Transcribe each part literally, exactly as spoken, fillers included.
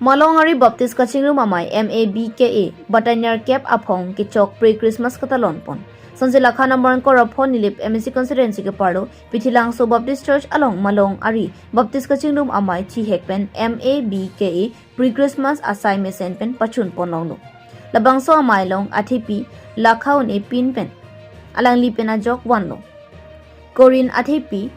Malongari Baptist Kachingrum Amei M A B K A, Batanyar Kep aphong kechok pre-Christmas katalon pon. Sonsi lakha number angkor apho Nilip M A C constituency keparlo, Pithilangso Baptist Church along Malongari Baptist Kachingrum Amei chihek pen M A B K A pre-Christmas asai mesen pen pachun ponlonglo. Labangso amei along athepi lakha un-e pin pen alangli pen ajok vanlo. Korin athepi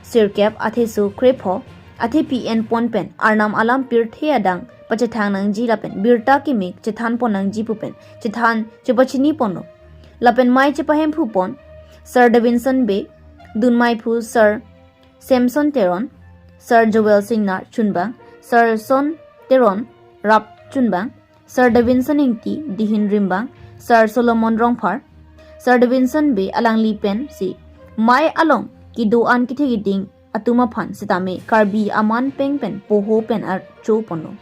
sirkep, atheso krepho, athepi enpon pen Arnam alam pirthe adang pachethang nangji lapen birta kimi chethan pon nangji pu pen chethan chepachini ponlo. Lapen mei chepahemphu pon Sir Davidson Bey, dunmeiphu Sir Samson Teron, Sir Joel Singnar chunbang, Sir Son Teron rap chunbang, Sir Davidson Ingti dihin rimbang, Sir Solomon Rongphar, Sir Davidson Bey alangli pensi mei along kedo-an kethe keding atum aphan sitame Karbi aman peng pen poho pen archo ponlo.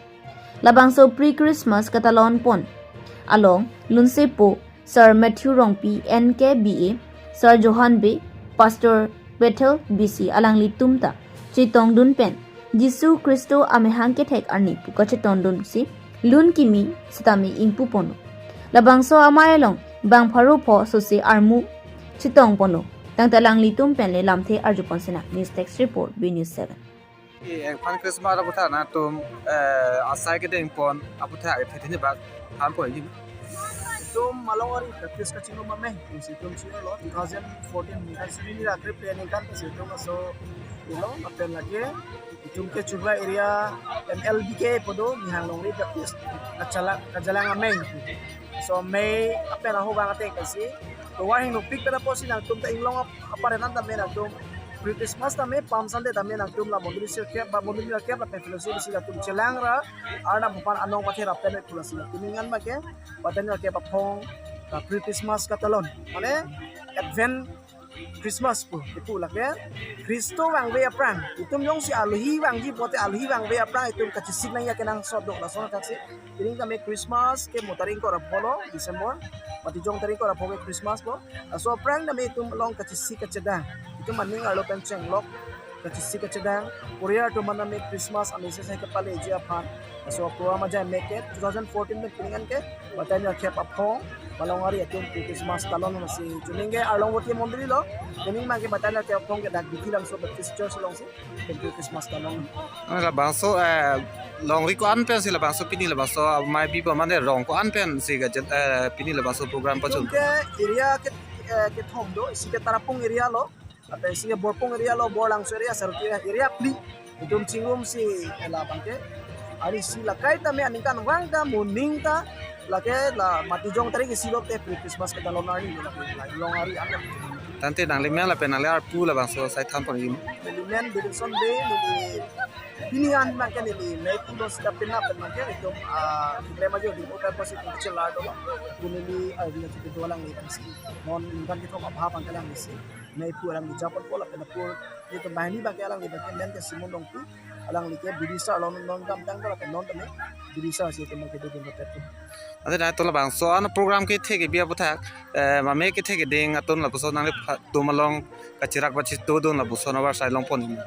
Labangso pre-Christmas katalon pon along lunsepo Sir Matthew Rongpi N K B A, Sir Johan Bey, Pastor Bethel B C alanglitum ta chetongdun pen Jisu Khristo amahang kethek arni pu kachetongdunsi lun kimi sitame ingpu ponlo. Labangso amei along bang pharo pho sose armu chetong ponlo. Tangte alanglitum pen le lamthe arju pon sinang. News Desk Report, B News seven. Engphan Christmas aputhak nangtum, eh, asai kedeng pon aputhak thekthe bak than pon ji. Itum Malongari Baptist Kachingrum Amei, itum chiro lo two thousand fourteen ningkan sini ni rakre plan ningkan itum aso ilo apen lake itum ke Chubra area M L B K pu do, Nihang Longri Baptist Kachalang, Kajalang Amei. So amei apen aho bang ateng kasi. Tovar hingnopik pen apotsi nangtum ta inglong ap-, apar enan tame nangtum pre-Christmas tame, Palm Sunday tame nangtum la mondoli sirkep ba mondoli sirkep lapen fellowship isi latum chelang ra Arnam aphan anong pathe ra pen pu lasi latum ningkan abangke Batanyar Kep aphong, ah, pre-Christmas katalon, mane Advent Christmas pu, ipu lake Khristo vangve aphrang. Itum jongsi alohi vangji pote alohi vangve aphrang itum kachesik nangji akenangsot do, lason athaksi. Pining tame Christmas ke mo tarik angkor apho lo, December. Matijong tarik angkor apho ke Christmas lo. Laso aphrang tame itum along kachesik kachedang, itum aning arlo pen chenglok kachesik kachedang, korea atum aphan tame Christmas amessage hai kepaleji aphan. Laso program ajai meke two thousand fourteen pen pining an ke Batanyar Kep aphong Malongari atum Christmas talon lasi chuning ke arlong voti mondoli lo. Pining abangke Batanyar Kep aphong ke dak Pithilangso Baptist Church alongsi itum Christmas talon. Ah, labangso, eh, longri ko-an pensi labangso pini labangso amei bipo, mane rong ko-an pensi gajet, eh, pini labangso program pachun. Itum ke area ke, eh, kethom do, isi ke Tarapung area lo, lapen isi ke Borpung area lo, Borlangso area, Saruti area, area phli. Itum chingrumsi, eh, labangke ari isi lakai tame aningkanvang ta moning ta lake la Matijong tarik isi lote pre-Christmas katalon arni lo lake la Malongari an. Tangte nangli men lapen nangli arpu labangso asai than pon ji. Neli men Davidson Bey, neli pini an abangke neli mei pulo sita pina pen abangke itum, ah, keklemajok di kota pasi itum chelar do. Neli arjuna chiki do alangli pensi non ningkan kethom apha abangke alangli si mei pu alangli japon pol lapen apor itum banghini abangke alangli abangke men ke Simon Rongpi, alangli ke bidisar lo, non dam tang do lapen non tame bidisar si itum abangke dodun lapen itum. Ante nangtum labangso an program kethe kebi aputhak, eh, mame kethe keding atum lapuson nangli pha-, atum along kachirak pachitodun lapuson avarsai long pon.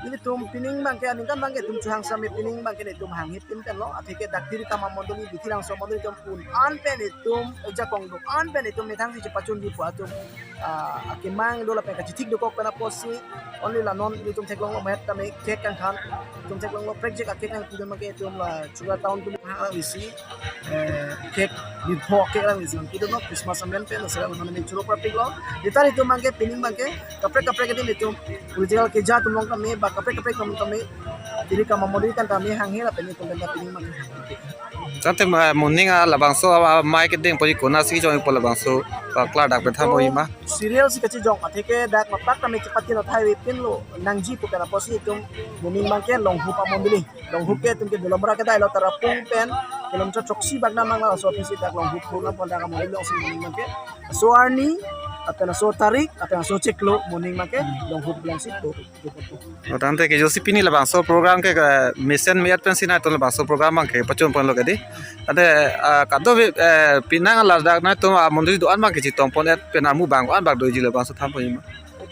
Nelitum pining abangke aningkan abangke itum chuhang sami pining abangke nelitum hanghe pin pen lo, atheke dak Tirikam amondoli, Pithilangso amondoli atum un-an pen itum ejakong do-an pen itum methang si chepachunji pu atum, ah, akemang do lapen kachithik dokok pen apotsi only la non itum theklonglo, mahet tame cake kangthan, itum theklonglo prekjak a-cake nangpido abangke itum la Chubra town atum ha alangli si, eh, cake, bipho cake alangli si nangpido no Christmas amen pen, laso alam nangchoro parpik lo. Later itum abangke pining abangke kaprek kaprek adim itum political keja atum along tame ba kaprek kaprek atum along tame Tirikam amondoli kan tame hanghe lapen itum pen ta pining abangke. Tangte ma-, moning a labangso a, a, amei kedeng pon konatsi kejong ipo labangso, ah, klardak pen than pon ji ma. Serial si kachijong atheke dak mapak tame chepatino thai ve pin lo nangji pu pen apotsi itum moning abangke Longhup amondoli. Longhup ke itum ke Dolamara kedai lo, Tarapung pen kilometer throksi bak nang nang laso aphi si dak Longhup purna pon dak amondoli alongsi moning abangke. Laso arni, lapen laso tarik, lapen laso chiklo moning abangke Longhup alongsi do. Oh, tangte kejongsi pini labangso program ke, eh, mesen me-et pensi nangtum labangso program abangke pachun ponlo ke di. Ante, ah, kado, eh, penang ladak nangtum amondoli do-an abangke chetong pon-et pen amu bang an bak doji labangso than pon ji ma.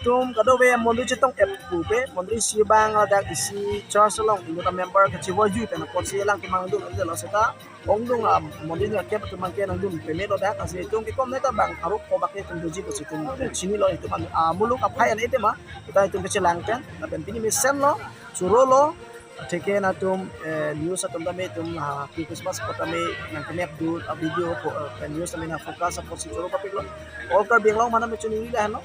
Itum kadokave mondoli chetong ep pupe, mondoli isi abang ladak isi church along inut amember kachevoi jui pen apotsi alangtum nangdun lo seta ongdung amondoli akep atum abangke nangdun peme lo dak, lasi itum kekom neta bang aruk ko bak itum doji pusi itum chinilo itum an, ah, muluk aphai an itum ma, itum itum kechelang pen, lapen pini mesenlo, chorolo, atheke nangtum, eh, news atum tame itum, ah, Christmas apot tame nangkenep dun, ah, video po, eh, news tame nang focus apotsi choro papiklo. All Karbi Anglong aphan tame choningri lahenlo.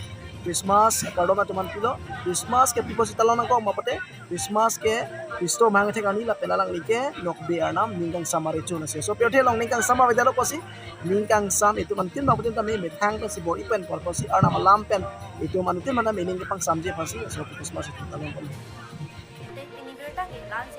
Christmas kardom atum aphan pilo. Christmas ke pi apotsi talon nangkok ma pulote, Christmas ke Khristo amahang thek arni lapen alangli ke nokbe arnam ning kangsam arechun ase. So pirthe along ning kangsam avedetlo pusi, ning kangsam itum anuttin ma putin tame methang pensi bor-i pen kor pusi arnam alam pen itum anuttin ma tame ning kepangsamji pusi, so Christmas itum talon kok. Te pini birta ke la-ansi